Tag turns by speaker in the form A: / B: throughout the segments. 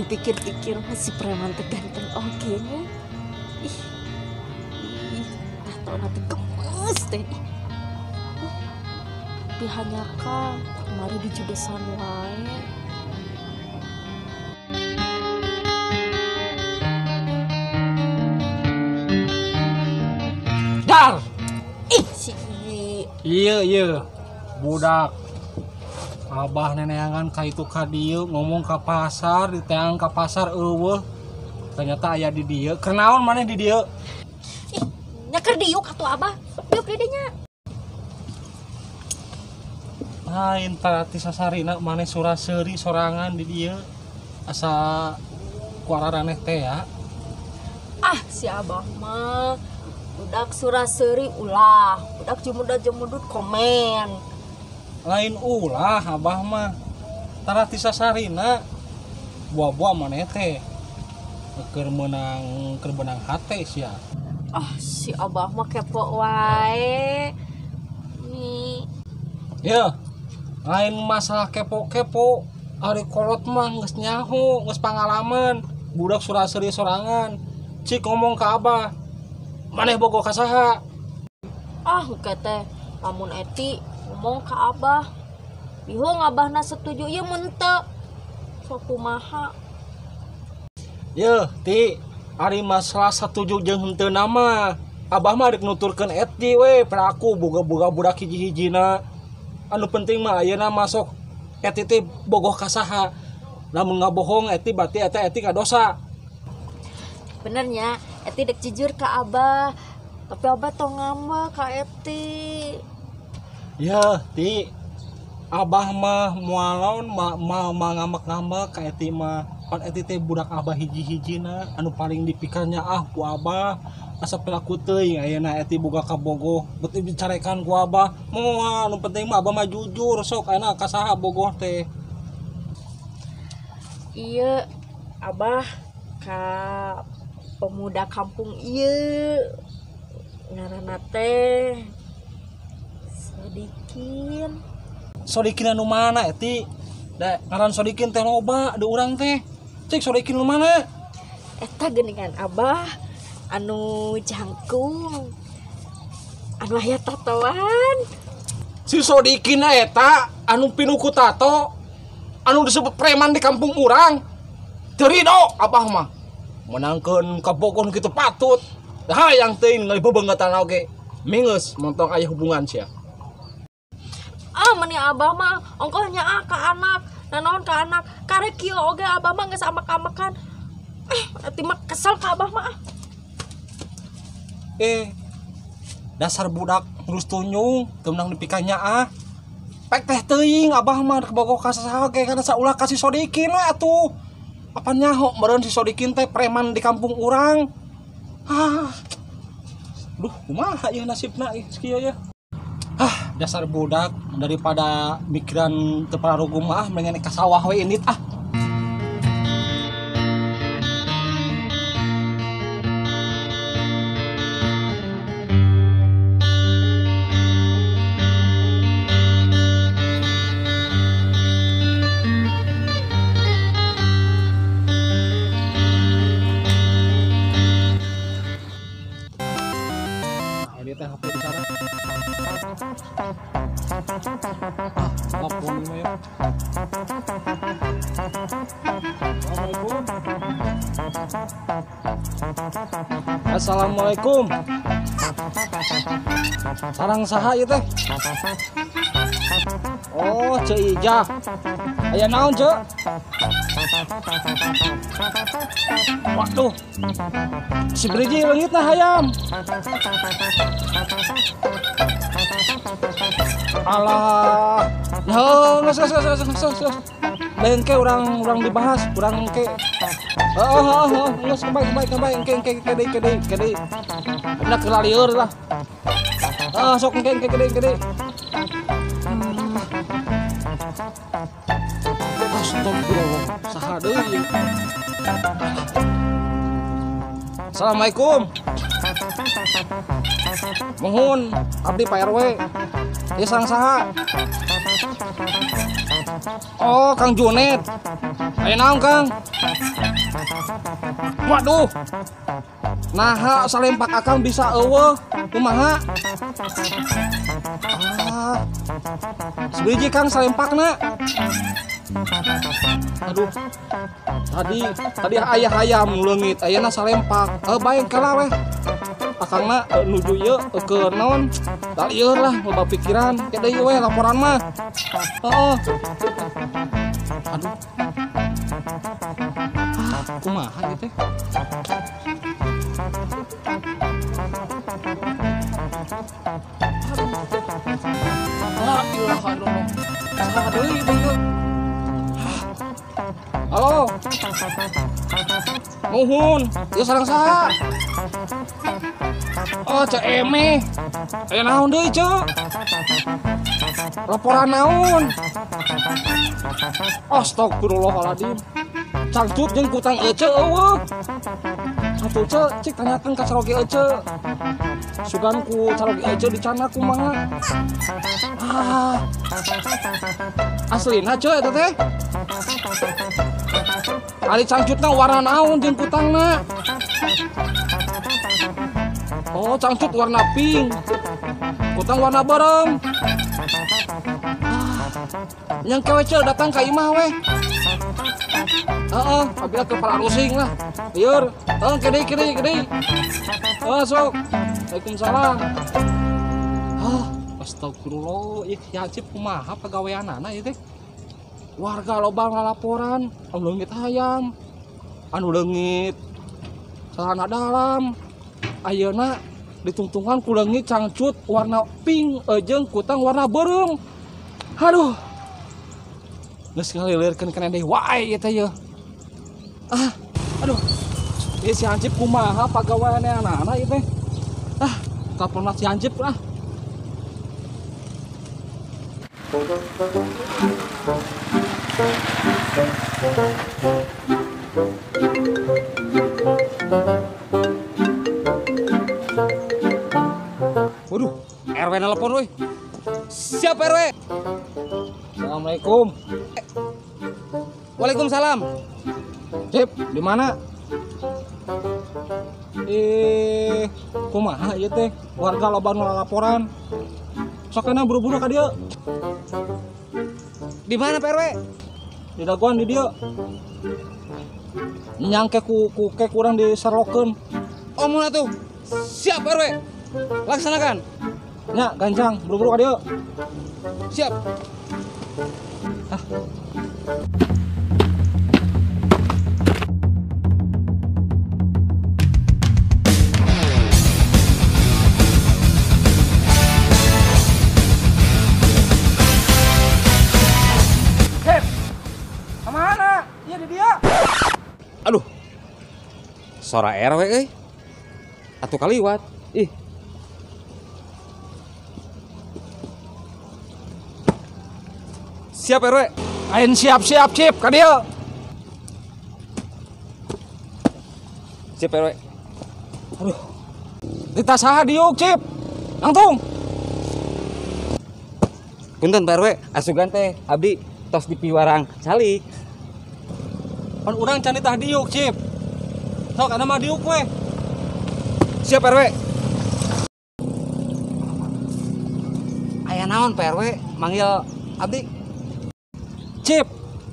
A: Dipikir-pikir masih preman teh ganteng oge nya. Ih, ih, tato nanti gemes teh. Pihanyaka kemari di judesan wae.
B: Dar.
A: Ih, si
B: iya iya budak. Abah neneangan ka itu ka dieu ngomong ka pasar, diteang ka pasar eueuh. Ternyata aya di dieu. Keur naon maneh di dieu?
A: Ih, nya keur diuk atuh Abah. Sok diuk di dinya.
B: Lain tarati sasarina maneh sura-seuri sorangan di dieu. Asa ku araraneh teh ya.
A: Ah, si Abah mah budak sura-seuri ulah, budak jumuda-jumudut komen.
B: Lain ulah abah mah tarati sasarina buah-buah maneh teh keur meunang hate sia.
A: Ah, si abah mah kepo wae. Nih.
B: Ya, lain masalah kepo-kepo, ari kolot mah geus nyaho, geus pangalaman, budak sura-seuri sorangan. Cik ngomong ka abah, maneh bogoh ka saha?
A: Ah, engke teh lamun eti ngomong ka abah, bihung abahna setuju ieu mun teu. Sok kumaha?
B: Yeuh, Ti, ari masalah satuju jeung henteu mah, abah mah rek nuturkeun eti we, peraku boga-boga budak hiji-hijina. Anu penting mah ayeuna masuk eti teh bogoh ka saha. Lamun ngabohong eti berarti eta eti kadosa.
A: Bener nya, eti dek jujur ka abah, tapi abah tong ngambek ka eti.
B: Ya, Ti, abah mah mualaun ma ngambek-ngambek ka eti mah. Pan eti teh budak abah hiji-hijina anu paling dipikannya ah ku abah. Asa pelaku teuing ayeuna eti boga kabogoh, bet dicarekan ku abah. Moal anu penting mah abah mah jujur sok ayeuna ka saha bogoh teh.
A: Iya, abah ka pemuda kampung ieu ngaranna teh Sodikin.
B: Sodikin anu mana eti? Da ngaran Sodikin teh loba di urang teh. Cik Sodikin nu mana?
A: Eta geuningan abah anu jangkung. Anu aya tatoan.
B: Si Sodikin eta anu pinuh ku tato. Anu disebut preman di kampung urang. Teu rido abah mah. Menangkeun kabogoh nu kitu patut. Hayang teuing ngali bebeungeutan oge. Mingeus montong aya hubungan sia.
A: Ah, meni abah mah ongkoh nyaah ka anak, nanaon ka anak, karek kieu oge abah mah geus ambek-ambekan. Eti mah kesel ka abah mah.
B: Dasar budak ngurus tunyung, teu meunang dipika nyaah. Pek teh teuing abah mah rek bogoh ka saha ge kana saulah ka si Sodikin we atuh. Apa nyaho meureun si Sodikin teh preman di kampung urang. Ah. Duh, kumaha ieu nasibna ih kieu ya. Ah, dasar budak daripada mikiran teu pararuguh mah mendingan ka sawah we indit ah. Nah, ini teh HP bicara. Telepon ini ya. Assalamualaikum. Assalamualaikum. Sarang saha ieu teh? Oh, Ceu Ijah. Aya naon, Ceu? Waduh. Si Briji leungitna hayam. Alah. Heuh, geus. Lain ke urang dibahas, urang ke Heeh, geus kembali engke engke deui ke deui ke deui. Abdi keur lalieur lah. Heeh, sok engke engke deui ke deui. Astagfirullah, saha deui? Assalamualaikum. Mohon abdi Pak RW. Ieu sareng saha? Oh, Kang Junet. Aya naon, Kang? Waduh. Naha salempak akang bisa eueuh. Kumaha? Ah. Sebiji Kang salempakna. Aduh. Tadi ayah hayam nu leungit, ayeuna salempak. Bae kala weh. Akangna nuju ieu keur naon? Lieur lah loba pikiran. Ke deui weh laporan mah. Heeh. Aduh. Ah, kumaha ieu teh? La ilaha illallah. Saha deui ieu? Halo. Nuhun, ieu sareng saha? Oh, Ceu Eme. Aya naon deui, Ceu? Laporan naon? Astagfirullahaladzim. Cangcut jeung kutang ece eueuh. Atuh Ceu, cik tanyakeun ka caroge ece. Sugan ku caroge ece dicana kumaha? Ah. Aslina Ceu eta teh. Ari cangcutna warna naon jeung kutangna? Oh, cangcut warna pink. Kutang warna bareng. Ah, yang kewe Ceu datang ka imah weh. Heeh, abdi ke pararusing lah. Lieur. Heeh, ke deui ke deui ke deui. Heeh, sok. Waalaikumsalam. Ah, astagfirullah, ieu Ki Hansip kumaha pagaweanana ieu teh? Warga loba ngalaporan, anu leungit hayam, anu leungit celana dalam. Ayeuna ditungtungan ku leungit cangcut warna pink jeung kutang warna beureum. Aduh. Geus ngalilirkeun kana deui wae ieu teh yeuh. Ah, aduh. Ieu si Hansip kumaha pagaweanana ieu teh? Ah, teleponlah si Hansip lah.
C: Waduh, RW nelpon woi. Siap RW.
B: Assalamualaikum.
C: Waalaikumsalam.
B: Cip, di mana? Kumaha ieu teh? Warga loba nu laporan. Sok enak buru-buru ka dieu.
C: Di mana Pak RW?
B: Di dagoan di dieu. Nyangke ku ke kurang diserlokeun.
C: Oh, mun atuh. Siap RW. Laksanakan.
B: Nya, gancang, buru-buru ka dieu.
C: Siap.
B: Ah. Hep. Kemana? Iya di dia.
C: Aduh. Sora RW euy. Atuh kaliwat. Ih. Siap RW.
B: Ain siap-siap Cip ka dieu.
C: Siap RW.
B: Aduh. Ditah saha diuk Cip? Langtung.
C: Punten Pak RW, asugan teh abdi tos dipiwarang calik.
B: Pan urang can ditah diuk Cip. Sok ana mah diuk we.
C: Siap RW. Aya naon Pak RW manggil abdi?
B: Cip,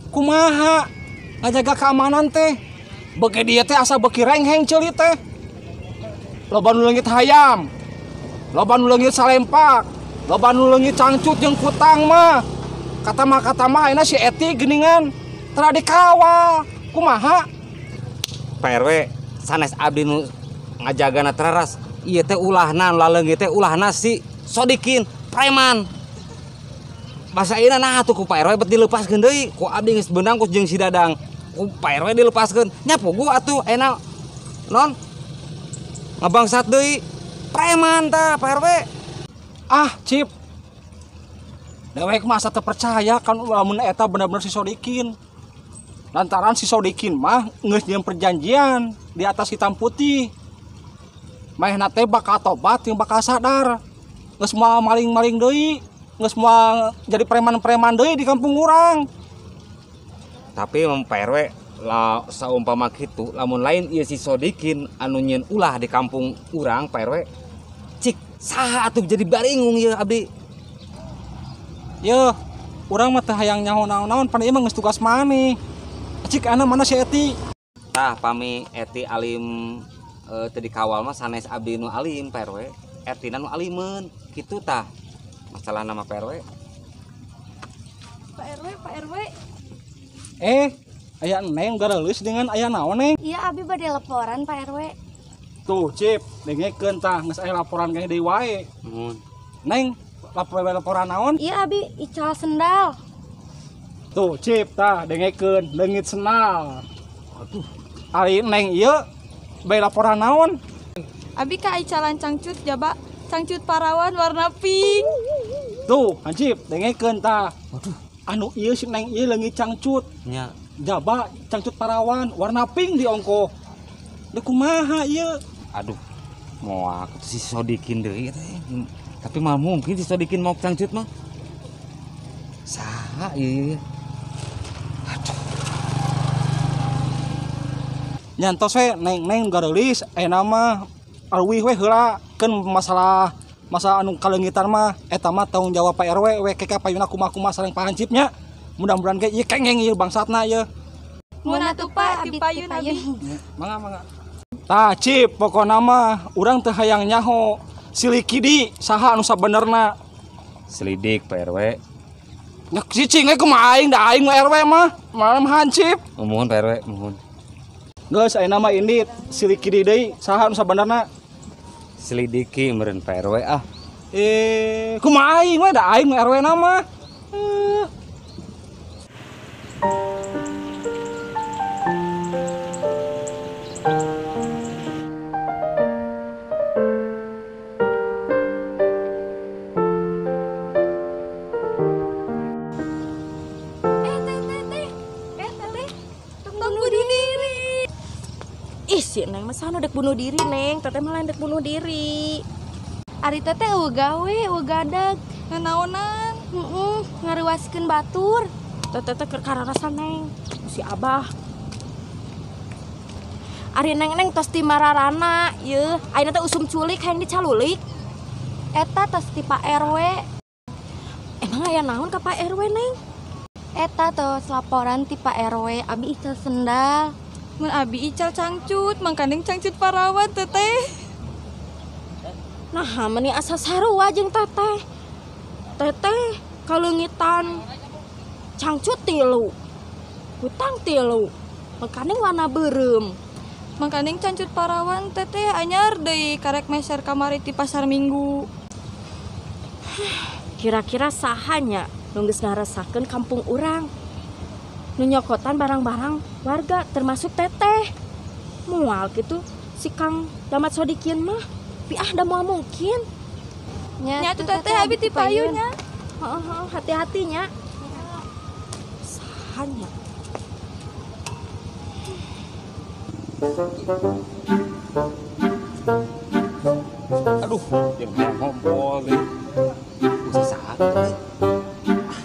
B: kumaha ngajaga keamanan teh? Beuki dieu teh asa beuki rengheng ceuli teh. Loba nu leungit hayam, loba nu leungit salempak, loba nu leungit cangcut jeung kutang mah. Kata mah ayeuna si Eti geuningan tara dikawal. Kumaha?
C: Pak RW, sanes abdi nu ngajagana teraras. Ieu teh ulahna laleungit teh ulahna si Sodikin preman. Basa ayeuna nah atuh ku Pak RW bet dilepaskeun deui ku abdi geus beunang ku jeung si Dadang. Ku Pak RW dilepaskeun. Nya puguh atuh ayeuna non ngabangsat deui. Preman tah Pak RW.
B: Ah, Cip. Dewek mah asa teu percaya kan lamun eta bener-bener si Sodikin. Lantaran si Sodikin mah geus nyieun perjanjian di atas hitam putih. Manehna teh bakal tobat jeung bakal sadar. Geus moal maling-maling deui, geus moal jadi preman-preman deui di kampung urang.
C: Tapi mun Pak RW la saumpama kitu lamun lain ieu si Sodikin anu nyieun ulah di kampung urang Pak RW. Cik saha atuh jadi baringung ieu abdi.
B: Yeuh, urang mah teu hayang nyaho naon-naon pan ieu mah geus tugas maneh. Cik ana mana si Eti?
C: Tah pami Eti alim teu dikawal mah sanes abdi nu alim Pak RW. Etina nu alimeun kitu tah. Masalah nama Pak RW.
D: Pak RW, Pak RW.
B: Aya Neng gareuleus dengan aya naon Neng?
D: Iya abi bade laporan Pak RW.
B: Tuh Cip, dengekeun tah geus aya laporan kayaknya deui wae.
C: Nuhun.
B: Neng, laporan naon?
D: Iya abi ical sendal.
B: Tuh Cip tah dengekeun leungit sendal. Aduh, ari Neng ieu bae laporan naon?
D: Abi ka icalan cangcut jaba, cangcut parawan warna pink.
B: Tuh, hancip dengekeun tah. Aduh, anu ieu si Neng ieu leungit cangcut.
C: Nya.
B: Jaba cangcut parawan warna pink di ongkoh. Deuk kumaha ieu?
C: Aduh, moal si Sodikin deui teh. Tapi mah mungkin si Sodikin mau cangcut mah. Saha ieu? Aduh.
B: Nyantos we Neng-neng gareulis ayeuna mah alwih we heula keun masalah masa anu kaleungitan mah eta mah tanggung jawab Pak RW we keka payuna kumaha-kumaha sareng Pak Hansip nya. Mudah-mudahan ge ieu kengeng ieu bangsatna ieu.
D: Mun atuh Pak di payun abi.
B: Mangga mangga. Tah Cip pokona mah urang teu hayang nyaho silikidi saha anu sabenerna.
C: Selidik Pak RW.
B: Nya cicing we kumaha aing da aing nu RW mah malam hansip.
C: Muhun Pak RW, muhun.
B: Geus ayeuna mah indit silikidi deui saha anu sabenerna.
C: Selidiki meureun Pak RW ah.
B: Kumaha aing we da aing nu RW na mah.
A: Ih si Neng mah sana dek bunuh diri Neng, teteh mah lain dek bunuh diri.
D: Ari teteh eueuh gawe, eueuh gadag, nanaonan, heeh, ngaruaskeun batur.
A: Teteh teh keur kararasa Neng, si Abah. Ari Neng Neng tos ti mararana yeuh, ayeuna teh usum culik hayang dicalulik.
D: Eta tos ti Pak RW.
A: Emang aya naon ka Pak RW Neng?
D: Eta tos laporan ti Pak RW, abi ical sendal. Mun abi ical cangcut, mangkandeng cangcut parawan teteh.
A: Nah, meni asa sarua jeung teteh. Teteh kaleungitan cangcut tilu. Hutang tilu. Mangkandeng warna beureum.
D: Mangkandeng cangcut parawan teteh anyar deui karek meser kamari ti pasar Minggu.
A: Kira-kira sahanya nu geus ngarasakeun kampung urang. Nu nyokotan barang-barang warga termasuk teteh. Mual gitu si Kang Damat Sodikin mah. Piah da moal mungkin.
D: Nya atuh teteh abi ti payunya.
A: Heeh, hati-hatinya. Sahanya.
C: Aduh, jeung ngompol deui. Usah saha teh.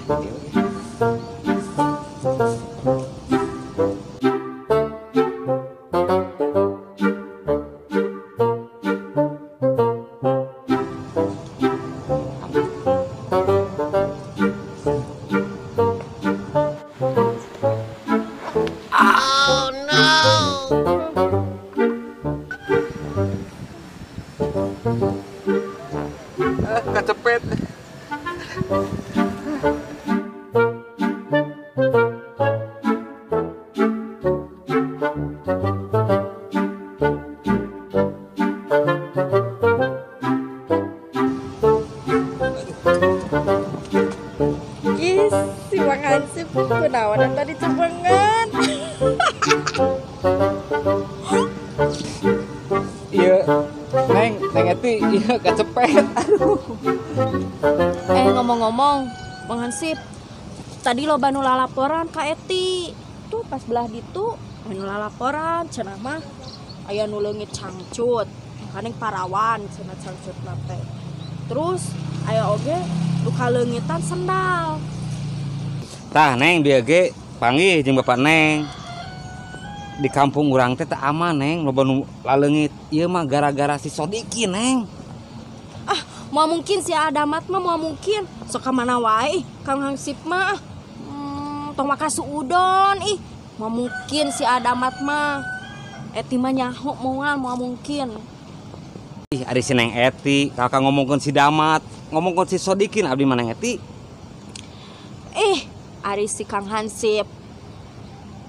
C: Ah, ieu. Kecepet.
A: Ih, si Bang Hansip kunaon tadi cepengan.
C: Iya, Neng, Neng Eti, iya kecepet. Aduh.
A: Ngomong-ngomong, Bang Hansip, tadi loba nu lalaporan ka Eti. Tuh pas belah ditu anu lalaporan cenah mah aya nu leungit cangcut. Kaning parawan cenah cangcutna teh. Terus aya oge nu kaleungitan sendal.
C: Tah Neng bieu ge panggih jeung bapak Neng. Di kampung urang teh teu aman Neng, loba nu laleungit. Ieu mah gara-gara si Sodikin Neng.
A: Ah, moal mungkin si Adamat mah moal mungkin. Sok ka mana wae Kang Hansip mah. Tong maka suudon ih. Moal mungkin si Adamat mah. Eti mah nyaho moal mungkin.
C: Ih, ari si Neng Eti, kakak ngomongkeun si Damat, ngomongkeun si Sodikin abdi mah Neng Eti.
A: Ih, ari si Kang Hansip.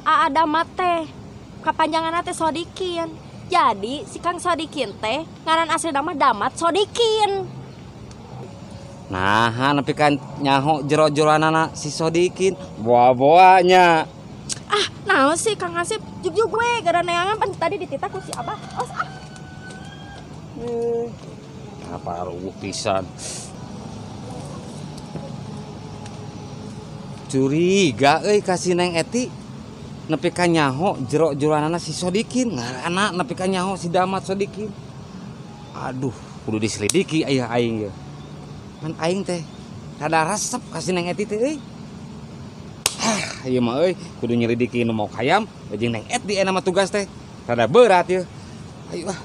A: Adamat teh kapanjanganna teh Sodikin. Jadi si Kang Sodikin teh ngaran asli mah Damat Sodikin.
C: Nah, nepi kan nyaho jero-jeroanana si Sodikin, boa-boanya.
A: Ah, naon sih Kang Hansip jug-jug we gara neangan pan tadi dititah ku si Abah. Os ah.
C: Apa ruwuh pisan. Curiga euy ka si Neng Eti. Nepi ka nyaho jero-jeroanana si Sodikin, ngaranna nepi ka nyaho si Damat Sodikin. Aduh, kudu diselidiki aya aing ge. Pan aing teh rada resep ka si Neng Eti teh euy. Hah, ieu mah euy kudu nyelidiki nu mau kayam jeung Neng Eti eta mah tugas teh. Rada berat yeuh. Ayo ah.